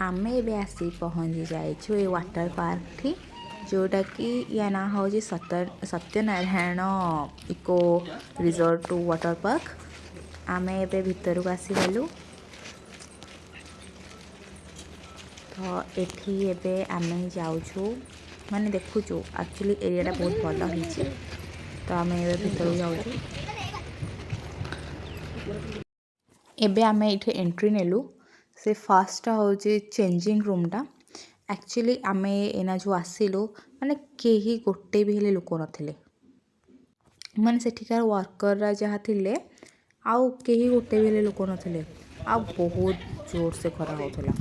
ଆମେ ଏବେ ଆସି ପହଞ୍ଚି ଯାଇଛୁ ଏ ୱାଟର ପାର୍କଠି, ଯେଉଁଟାକି ୟା ନାଁ ହେଉଛି Satyanarayan eco resort water park. ଆମେ ଏବେ ଭିତରକୁ ଆସିଗଲୁ। ତ ଏଠି ଏବେ ଆମେ ଯାଉଛୁ, ମାନେ ଦେଖୁଛୁ। ଆକ୍ଚୁଆଲି ଏରିଆଟା ବହୁତ ଭଲ ହେଇଛି। ତ ଆମେ ଏବେ ଭିତରକୁ ଯାଉଛୁ। ଏବେ ଆମେ ଏଇଠି ଏଣ୍ଟ୍ରି ନେଲୁ। ସେ ଫାର୍ଷ୍ଟଟା ହେଉଛି ଚେଞ୍ଜିଂ ରୁମ୍ଟା। ଆକ୍ଚୁଆଲି ଆମେ ଏଇନା ଯେଉଁ ଆସିଲୁ, ମାନେ କେହି ଗୋଟେ ବି ହେଲେ ଲୋକ ନଥିଲେ। ମାନେ ସେଠିକାର ୱାର୍କରରା ଯାହା ଥିଲେ, ଆଉ କେହି ଗୋଟେ ବି ହେଲେ ଲୋକ ନଥିଲେ। ଆଉ ବହୁତ ଜୋରସେ ଖରା ହେଉଥିଲା।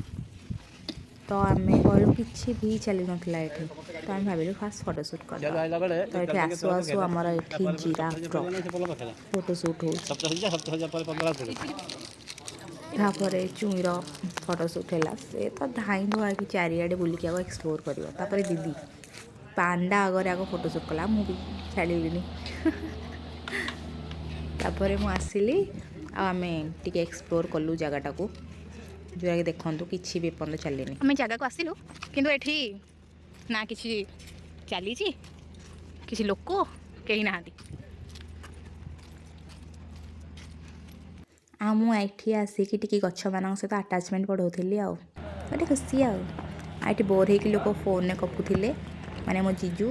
ତ ଆମେ କହିଲୁ, କିଛି ବି ଚାଲିନଥିଲା ଏଠି, ତ ଆମେ ଭାବିଲୁ ଫାଷ୍ଟ ଫଟୋ ସୁଟ୍ କରିଦେବା। ତ ଏଠି ଆସୁ ଆସୁ ଆମର ଏଠି ଜିରାଫର ଫଟୋ ସୁଟ୍ ହେଉଛି। ତାପରେ ଚୁଇଁର ଫଟୋ ସୁଟ୍ ହେଲା। ସେ ତ ଧାଇଁ ଧୁଆକି ଚାରିଆଡ଼େ ବୁଲିକି ଆଗ ଏକ୍ସପ୍ଲୋର୍ କରିବ। ତାପରେ ଦିଦି ପାଣ୍ଡା ଆଗରେ ଆଗ ଫଟୋ ସୁଟ୍ କଲା। ମୁଁ ବି ଛାଡ଼ିଲିନି। ତାପରେ ମୁଁ ଆସିଲି ଆଉ ଆମେ ଟିକେ ଏକ୍ସପ୍ଲୋର୍ କଲୁ ଜାଗାଟାକୁ, ଯେଉଁଟାକି ଦେଖନ୍ତୁ, କିଛି ବି ଏପର୍ଯ୍ୟନ୍ତ ଚାଲିନି। ଆମେ ଜାଗାକୁ ଆସିଲୁ, କିନ୍ତୁ ଏଠି ନା କିଛି ଚାଲିଛି, କିଛି ଲୋକ କେହି ନାହାନ୍ତି। ଆଉ ମୁଁ ଏଠି ଆସିକି ଟିକେ ଗଛମାନଙ୍କ ସହିତ ଆଟାଚମେଣ୍ଟ ବଢ଼ାଉଥିଲି ଆଉ ଗୋଟେ ଖୁସି। ଆଉ ଏଠି ବୋର୍ ହେଇକି ଲୋକ ଫୋନ୍ରେ ଗପୁଥିଲେ। ମାନେ ମୋ ଜିଜୁ,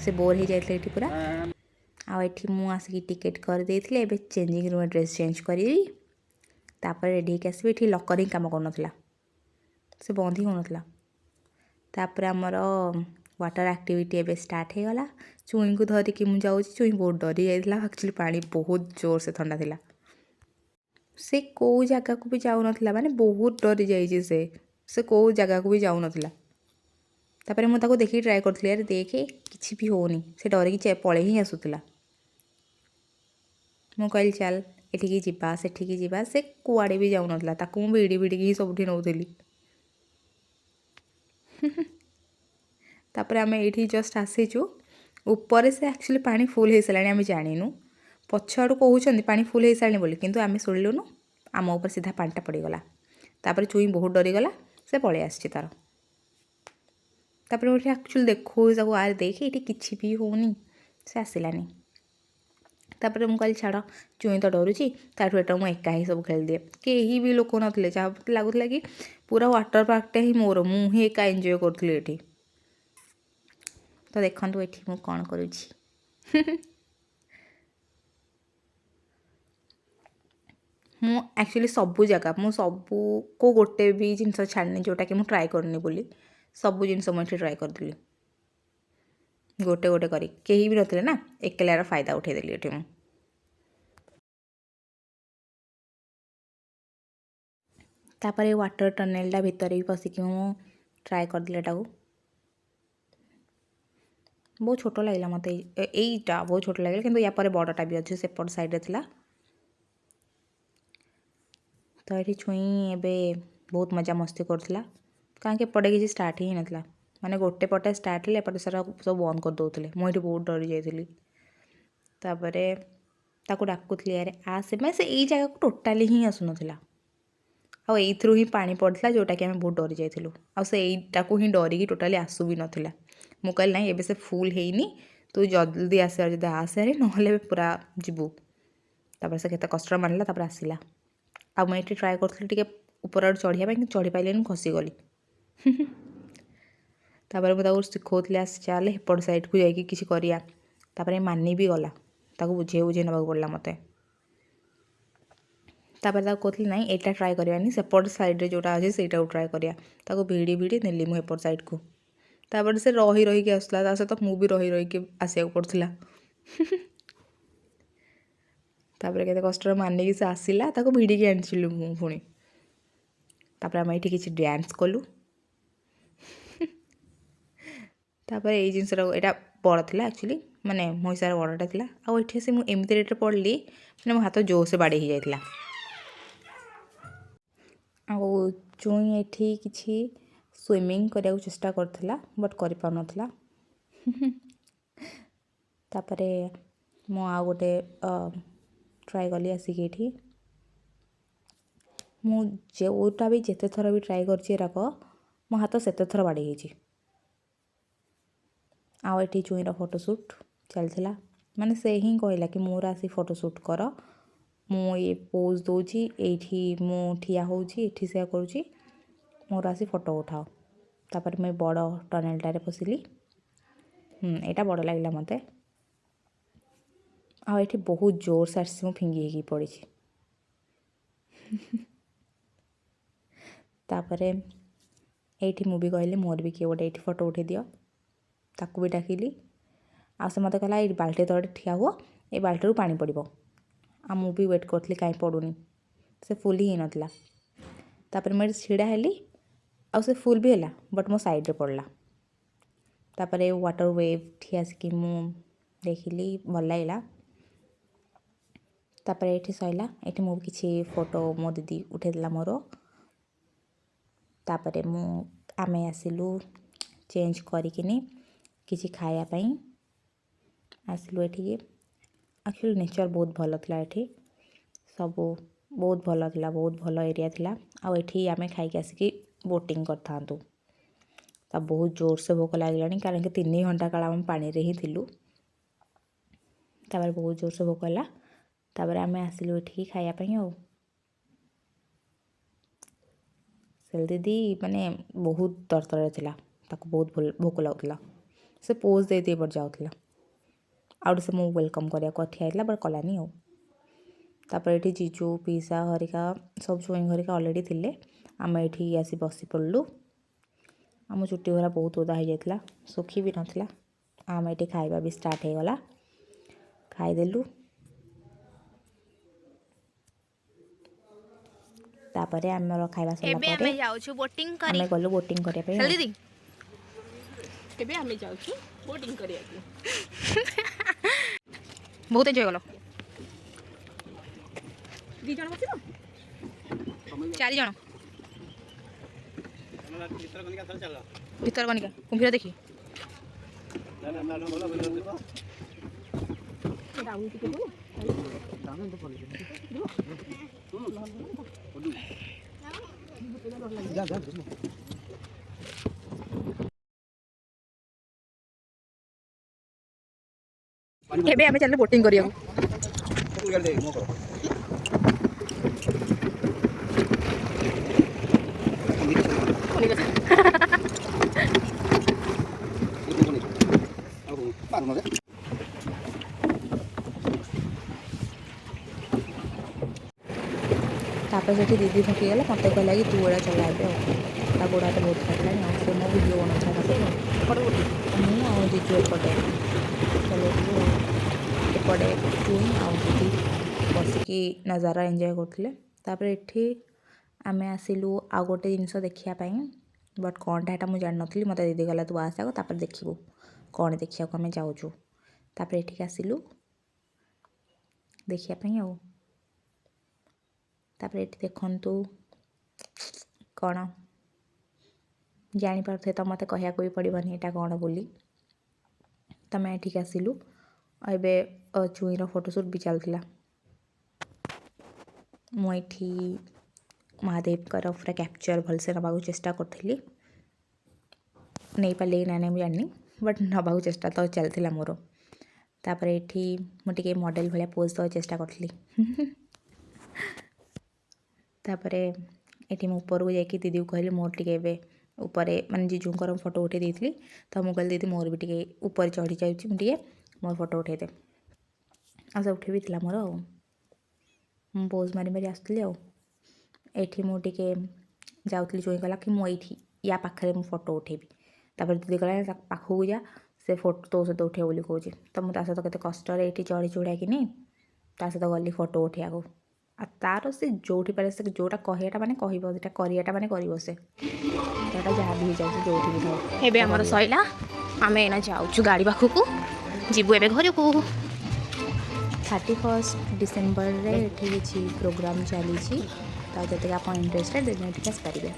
ସେ ବୋର୍ ହେଇଯାଇଥିଲେ ଏଠି ପୁରା। ଆଉ ଏଠି ମୁଁ ଆସିକି ଟିକେଟ୍ କରିଦେଇଥିଲି। ଏବେ ଚେଞ୍ଜିଂ ରୁମ୍ରେ ଡ୍ରେସ୍ ଚେଞ୍ଜ କରିବି, ତାପରେ ରେଡ଼ି ହେଇକି ଆସିବି। ଏଠି ଲକର୍ ହିଁ କାମ କରୁନଥିଲା, ସେ ବନ୍ଦ ହିଁ ହେଉନଥିଲା। ତାପରେ ଆମର ୱାଟର୍ ଆକ୍ଟିଭିଟି ଏବେ ଷ୍ଟାର୍ଟ ହେଇଗଲା। ଚୁଇଁକୁ ଧରିକି ମୁଁ ଯାଉଛି। ଚୁଇଁ ବହୁତ ଡରି ଯାଇଥିଲା। ଆକ୍ଚୁଆଲି ପାଣି ବହୁତ ଜୋରସେ ଥଣ୍ଡା ଥିଲା। ସେ କେଉଁ ଜାଗାକୁ ବି ଯାଉନଥିଲା, ମାନେ ବହୁତ ଡରି ଯାଇଛି ସେ। ସେ କେଉଁ ଜାଗାକୁ ବି ଯାଉନଥିଲା। ତାପରେ ମୁଁ ତାକୁ ଦେଖିକି ଟ୍ରାଏ କରୁଥିଲି, ଆରେ ଦେଖେ, କିଛି ବି ହେଉନି। ସେ ଡରିକି ପଳେଇ ହିଁ ଆସୁଥିଲା। ମୁଁ କହିଲି, ଚାଲ ଏଠିକି ଯିବା, ସେଠିକି ଯିବା। ସେ କୁଆଡ଼େ ବି ଯାଉନଥିଲା। ତାକୁ ମୁଁ ଭିଡ଼ି ଭିଡ଼ିକି ହିଁ ସବୁଠି ନେଉଥିଲି। ତାପରେ ଆମେ ଏଇଠି ଜଷ୍ଟ ଆସିଛୁ। ଉପରେ ସେ ଆକ୍ଚୁଆଲି ପାଣି ଫୁଲ୍ ହେଇସାରିଲାଣି, ଆମେ ଜାଣିନୁ। ପଛଆଡ଼ୁ କହୁଛନ୍ତି ପାଣି ଫୁଲ୍ ହେଇସାରିଲାଣି ବୋଲି, କିନ୍ତୁ ଆମେ ଶୁଣିଲୁନୁ। ଆମ ଉପରେ ସିଧା ପାଣିଟା ପଡ଼ିଗଲା। ତାପରେ ଚୁଇଁ ବହୁତ ଡରିଗଲା, ସେ ପଳେଇ ଆସିଛି ତାର। ତାପରେ ମୁଁ ଏଠି ଆକ୍ଚୁଆଲି ଦେଖାଉଛି ତାକୁ, ଆରେ ଦେଖେ, ଏଇଠି କିଛି ବି ହେଉନି। ସେ ଆସିଲାନି। ତାପରେ ମୁଁ କହିଲି, ଛାଡ଼, ଚୁଇଁ ତ ଡରୁଛି, ତାଠୁ ଏଟା ମୁଁ ଏକା ହିଁ ସବୁ ଖେଳିଦିଏ। କେହି ବି ଲୋକ ନଥିଲେ। ଯାହା ମତେ ଲାଗୁଥିଲା କି ପୁରା ୱାଟର୍ ପାର୍କଟା ହିଁ ମୋର, ମୁଁ ହିଁ ଏକା ଏନ୍ଜୟ କରୁଥିଲି ଏଠି। ତ ଦେଖନ୍ତୁ, ଏଠି ମୁଁ କ'ଣ କରୁଛି। ମୁଁ ଆକ୍ଚୁଆଲି ସବୁ ଜାଗା, ମୁଁ ସବୁ କେଉଁ ଗୋଟେ ବି ଜିନିଷ ଛାଡ଼ିନି ଯେଉଁଟାକି ମୁଁ ଟ୍ରାଏ କରିନି ବୋଲି। ସବୁ ଜିନିଷ ମୁଁ ଏଠି ଟ୍ରାଏ କରିଦେଲି ଗୋଟେ ଗୋଟେ କରି। କେହି ବି ନଥିଲେ ନା, ଏକଲାର ଫାଇଦା ଉଠେଇଦେଲି ଏଠି ମୁଁ। ତାପରେ ୱାଟର୍ ଟନେଲ୍ଟା ଭିତରେ ବି ପଶିକି ମୁଁ ଟ୍ରାଏ କରିଦେଲି ଏଟାକୁ। ବହୁତ ଛୋଟ ଲାଗିଲା ମୋତେ ଏଇଟା, ବହୁତ ଛୋଟ ଲାଗିଲା। କିନ୍ତୁ ୟା ପରେ ବଡ଼ଟା ବି ଅଛି, ସେପଟ ସାଇଡ଼୍ରେ ଥିଲା। ତ ଏଠି ଛୁଇଁ ଏବେ ବହୁତ ମଜା ମସ୍ତି କରୁଥିଲା, କାହିଁକି ଏପଟେ କିଛି ଷ୍ଟାର୍ଟ ହିଁ ହେଇନଥିଲା। ମାନେ ଗୋଟେ ପଟେ ଷ୍ଟାର୍ଟ ହେଲେ ଏପଟେ ସାରା ସବୁ ବନ୍ଦ କରିଦେଉଥିଲେ। ମୁଁ ଏଠି ବହୁତ ଡରି ଯାଇଥିଲି। ତାପରେ ତାକୁ ଡାକୁଥିଲି, ଆରେ ଆସେ। ମାନେ ସେ ଏଇ ଜାଗାକୁ ଟୋଟାଲି ହିଁ ଆସୁନଥିଲା। ଆଉ ଏଇଥିରୁ ହିଁ ପାଣି ପଡ଼ିଥିଲା, ଯେଉଁଟାକି ଆମେ ବହୁତ ଡରି ଯାଇଥିଲୁ। ଆଉ ସେ ଏଇଟାକୁ ହିଁ ଡରିକି ଟୋଟାଲି ଆସୁ ବି ନଥିଲା। ମୁଁ କହିଲି, ନାଇଁ, ଏବେ ସେ ଫୁଲ୍ ହେଇନି, ତୁ ଜଲ୍ଦି ଆସିବାର ଯଦି ଆସେ ହାରି, ନହେଲେ ଏବେ ପୁରା ଯିବୁ। ତାପରେ ସେ କେତେ କଷ୍ଟରେ ମାନିଲା, ତାପରେ ଆସିଲା। ଆଉ ମୁଁ ଏଇଠି ଟ୍ରାଏ କରୁଥିଲି ଟିକେ ଉପର ଆଡ଼ୁ ଚଢ଼ିବା ପାଇଁ, କିନ୍ତୁ ଚଢ଼ି ପାଇଲିନି, ମୁଁ ଖସିଗଲି। ତାପରେ ମୁଁ ତାକୁ ଶିଖଉଥିଲି, ଆସି ଚାଲେ, ଏପଟ ସାଇଡ଼କୁ ଯାଇକି କିଛି କରିବା। ତାପରେ ମାନି ବି ଗଲା। ତାକୁ ବୁଝେଇ ବୁଝେଇ ନେବାକୁ ପଡ଼ିଲା ମୋତେ। ତାପରେ ତାକୁ କହୁଥିଲି, ନାଇଁ, ଏଇଟା ଟ୍ରାଏ କରିବାନି, ସେପଟ ସାଇଡ଼୍ରେ ଯେଉଁଟା ଅଛି ସେଇଟାକୁ ଟ୍ରାଏ କରିବା। ତାକୁ ଭିଡ଼ି ଭିଡ଼ି ନେଲି ମୁଁ ଏପଟ ସାଇଡ଼କୁ। ତାପରେ ସେ ରହି ରହିକି ଆସୁଥିଲା, ତା ସହିତ ମୁଁ ବି ରହି ରହିକି ଆସିବାକୁ ପଡ଼ୁଥିଲା। ତାପରେ କେତେ କଷ୍ଟରେ ମାନିକି ସେ ଆସିଲା। ତାକୁ ଭିଡ଼ିକି ଆଣିଥିଲି ମୁଁ ପୁଣି। ତାପରେ ଆମେ ଏଇଠି କିଛି ଡ୍ୟାନ୍ସ କଲୁ। ତାପରେ ଏଇ ଜିନିଷଟାକୁ, ଏଇଟା ବଡ଼ ଥିଲା ଆକ୍ଚୁଆଲି, ମାନେ ମୋ ହିସାବରେ ବଡ଼ଟା ଥିଲା। ଆଉ ଏଠି ଆସି ମୁଁ ଏମିତି ରେଟ୍ରେ ପଡ଼ିଲି, ମାନେ ମୋ ହାତ ଜୋରସେ ବାଡ଼େଇ ହେଇଯାଇଥିଲା। ଆଉ ଚୁଇଁ ଏଠି କିଛି ସୁଇମିଂ କରିବାକୁ ଚେଷ୍ଟା କରୁଥିଲା, ବଟ୍ କରିପାରୁନଥିଲା। ତାପରେ ମୁଁ ଆଉ ଗୋଟେ ଟ୍ରାଏ କଲି ଆସିକି ଏଠି। ମୁଁ ଯେଉଁଟା ବି ଯେତେ ଥର ବି ଟ୍ରାଏ କରିଛି ଏରାକ, ମୋ ହାତ ସେତେ ଥର ବାଡ଼େଇ ହେଇଛି। ଆଉ ଏଠି ଚୁଇଁର ଫଟୋସୁଟ୍ ଚାଲିଥିଲା। ମାନେ ସେ ହିଁ କହିଲା କି ମୋର ଆସି ଫଟୋସୁଟ୍ କର, ମୁଁ ଏ ପୋଜ୍ ଦେଉଛି, ଏଇଠି ମୁଁ ଠିଆ ହେଉଛି, ଏଠି ସେୟା କରୁଛି, ମୋର ଆସି ଫଟୋ ଉଠାଅ। ତାପରେ ମୁଁ ଏ ବଡ଼ ଟନେଲଟାରେ ପଶିଲି। ଏଇଟା ବଡ଼ ଲାଗିଲା ମୋତେ। ଆଉ ଏଠି ବହୁତ ଜୋରସେ ଆସିଛି, ମୁଁ ଫିଙ୍ଗି ହେଇକି ପଡ଼ିଛି। ତାପରେ ଏଇଠି ମୁଁ ବି କହିଲି, ମୋର ବି କିଏ ଗୋଟେ ଏଇଠି ଫଟୋ ଉଠେଇ ଦିଅ। ତାକୁ ବି ଡାକିଲି। ଆଉ ସେ ମୋତେ କହିଲା, ଏଇ ବାଲ୍ଟି ତଳେ ଠିଆ ହୁଅ, ଏଇ ବାଲ୍ଟିରୁ ପାଣି ପଡ଼ିବ। ଆଉ ମୁଁ ବି ୱେଟ୍ କରୁଥିଲି, କାହିଁ ପଡ଼ୁନି। ସେ ଫୁଲ୍ ହିଁ ହେଇନଥିଲା। ତାପରେ ମୁଁ ଏଠି ଛିଡ଼ା ହେଲି ଆଉ ସେ ଫୁଲ୍ ବି ହେଲା, ବଟ୍ ମୋ ସାଇଡ଼୍ରେ ପଡ଼ିଲା। ତାପରେ ୱାଟର୍ ୱେଭ୍ ଆସିକି ମୁଁ ଦେଖିଲି, ଭଲ ଲାଗିଲା। ତାପରେ ଏଠି ସରିଲା। ଏଠି ମୁଁ କିଛି ଫଟୋ ମୋ ଦିଦି ଉଠେଇଦେଲା ମୋର। ତାପରେ ଆମେ ଆସିଲୁ ଚେଞ୍ଜ କରିକିନି କିଛି ଖାଇବା ପାଇଁ ଆସିଲୁ ଏଠିକି। ଆକ୍ଚୁଆଲି ନେଚର୍ ବହୁତ ଭଲ ଥିଲା ଏଠି, ସବୁ ବହୁତ ଭଲ ଥିଲା, ବହୁତ ଭଲ ଏରିଆ ଥିଲା। ଆଉ ଏଠି ଆମେ ଖାଇକି ଆସିକି ବୋଟିଂ କରିଥାନ୍ତୁ। ତ ବହୁତ ଜୋରସେ ଭୋକ ଲାଗିଲାଣି, କାରଣ କି 3 ଘଣ୍ଟା କାଳ ଆମେ ପାଣିରେ ହିଁ ଥିଲୁ। ତାପରେ ବହୁତ ଜୋରସେ ଭୋକ ହେଲା। ତାପରେ ଆମେ ଆସିଲୁ ଏଠିକି ଖାଇବା ପାଇଁ। ଆଉ ସେଲ ଦିଦି ମାନେ ବହୁତ ତରତରରେ ଥିଲା, ତାକୁ ବହୁତ ଭୋକ ଲାଗୁଥିଲା। ସେ ପୋଜ୍ ଦେଇ ଦେଇ ଏପଟେ ଯାଉଥିଲା। ଆଉ ଗୋଟେ ସେ ମୁଁ welcome କରିବାକୁ ଠିଆ ହେଇଥିଲା, ବଟ୍ କଲାନି। ଆଉ ତାପରେ ଏଠି ଜିଜୁ, ପିଇସା ହରିକା ସବୁ, ଚୁଇଁ ହରିକା ଅଲରେଡ଼ି ଥିଲେ। ଆମେ ଏଠି ଆସି ବସି ପଡ଼ିଲୁ। ଆମ ଚୁଟି ଗୁରା ବହୁତ ଓଦା ହେଇଯାଇଥିଲା, ଶୁଖି ବି ନଥିଲା। ଆମେ ଏଠି ଖାଇବା ବି ଷ୍ଟାର୍ଟ ହେଇଗଲା, ଖାଇଦେଲୁ। ତାପରେ ଆମର ଖାଇବା ସରିଲା ଏବେ ପରେ ଆମେ ଯାଉଛୁ ବୋଟିଂ କରି। ଆମେ ଗଲୁ ବୋଟିଂ କରିବା ପାଇଁ ଆଉ। ଦିଦି। ଏବେ ଆମେ ଯାଉଛୁ ବୋଟିଂ କରିବାକୁ। ବହୁତ ଏନ୍ଜୟ କଲ। ଦି ଜଣ ବସିବ। ଚାରି ଜଣ। ଭିତରକନିକା କୁମ୍ଭୀର ଦେଖି। ଡାଉନ୍ ଟିକେ ହଉ। ଏବେ ଆମେ ଚାଲିଲୁ ବୋଟିଂ କରିବାକୁ। ତାପରେ ସେଠି ଦିଦି ଥକିଗଲା, ମୋତେ କହିଲା କି ତୁ ଏଇଟା ଚଲା ଏବେ। ଆଉ ତା ଗୋଡ଼ ହାତ ବହୁତ କାଟିଲାଣି। ଆଉ ସେ ମୋ ଭିଡ଼ିଓ ବନାଉଥିଲା ତାକୁ। ମୁଁ ଆଉ ଜିଜୁ ଏପଟେ ଚଲାଉଥିଲୁ ଆଉ ଏପଟେ ଚୁଇଁ ଆଉ ଦିଦି ବସିକି ନଜାରା ଏନ୍ଜୟ କରୁଥିଲେ। ତାପରେ ଏଠି ଆମେ ଆସିଲୁ ଆଉ ଗୋଟେ ଜିନିଷ ଦେଖିବା ପାଇଁ, ବଟ୍ କ'ଣଟା ଏଇଟା ମୁଁ ଜାଣିନଥିଲି। ମୋତେ ଦିଦି କହିଲା, ତୁ ଆସ ଆଗ, ତାପରେ ଦେଖିବୁ କ'ଣ ଦେଖିବାକୁ ଆମେ ଯାଉଛୁ। ତାପରେ ଏଠିକି ଆସିଲୁ ଦେଖିବା ପାଇଁ। ଆଉ ତାପରେ ଏଠି ଦେଖନ୍ତୁ କ'ଣ, ଜାଣିପାରୁଥିବେ ତ, ମୋତେ କହିବାକୁ ବି ପଡ଼ିବନି ଏଇଟା କ'ଣ ବୋଲି। ତ ଆମେ ଏଠିକି ଆସିଲୁ। ଆଉ ଏବେ ଚୁଇଁର ଫଟୋସୁଟ୍ ବି ଚାଲିଥିଲା। ମୁଁ ଏଠି ମହାଦେବଙ୍କର ପୁରା କ୍ୟାପଚର୍ ଭଲସେ ନେବାକୁ ଚେଷ୍ଟା କରୁଥିଲି। ନେଇପାରିଲି କି ନା ନାହିଁ ମୁଁ ଜାଣିନି, ବଟ୍ ନେବାକୁ ଚେଷ୍ଟା ତ ଚାଲିଥିଲା ମୋର। ତାପରେ ଏଠି ମୁଁ ଟିକେ ମଡ଼େଲ୍ ଭଳିଆ ପୋଜ୍ ଦେବାକୁ ଚେଷ୍ଟା କରୁଥିଲି। ତାପରେ ଏଠି ମୁଁ ଉପରକୁ ଯାଇକି ଦିଦିକୁ କହିଲି, ମୋର ଟିକେ ଏବେ ଉପରେ, ମାନେ ଜିଜୁଙ୍କର ଫଟୋ ଉଠେଇ ଦେଇଥିଲି, ତ ମୁଁ କହିଲି, ଦିଦି, ମୋର ବି ଟିକେ ଉପରେ ଚଢ଼ି ଯାଉଛି, ମୁଁ ଟିକେ ମୋର ଫଟୋ ଉଠେଇଦେ। ଆଉ ସେ ଉଠେଇ ବି ଥିଲା ମୋର। ଆଉ ମୁଁ ପୋଜ୍ ମାରି ମାରି ଆସୁଥିଲି। ଆଉ ଏଇଠି ମୁଁ ଟିକେ ଯାଉଥିଲି, ଚୁଇଁ କହିଲା କି ମୁଁ ଏଇଠି ୟା ପାଖରେ ମୁଁ ଫଟୋ ଉଠେଇବି। ତାପରେ ଦିଦି କହିଲା, ତା ପାଖକୁ ଯା, ସେ ଫଟୋ ତୋ ସହିତ ଉଠେଇବ ବୋଲି କହୁଛି। ତ ମୁଁ ତା ସହିତ କେତେ କଷ୍ଟରେ ଏଇଠି ଚଢ଼ି ଚଢ଼ାକିନି ତା ସହିତ ଗଲି ଫଟୋ ଉଠେଇବାକୁ। ଆଉ ତାର ସେ ଯେଉଁଠି ପାରେ, ସେ ଯେଉଁଟା କହିବାଟା ମାନେ କହିବ, ସେଇଟା କରିବାଟା ମାନେ କରିବ ସେ। ସେଇଟା ଯାହା ବି ହେଇଯାଉ, ସେ ଯେଉଁଠି ବି ଥାଉ। ଏବେ ଆମର ସଇଲା। ଆମେ ଏଇନା ଯାଉଛୁ ଗାଡ଼ି ପାଖକୁ, ଯିବୁ ଏବେ ଘରକୁ। 31 ଡିସେମ୍ବରରେ ଏଠି କିଛି ପ୍ରୋଗ୍ରାମ୍ ଚାଲିଛି, ତ ଯେତିକି ଆପଣ ଇଣ୍ଟରେଷ୍ଟେଡ଼ ଦେନ୍ ଏଠିକି ଆସିପାରିବେ।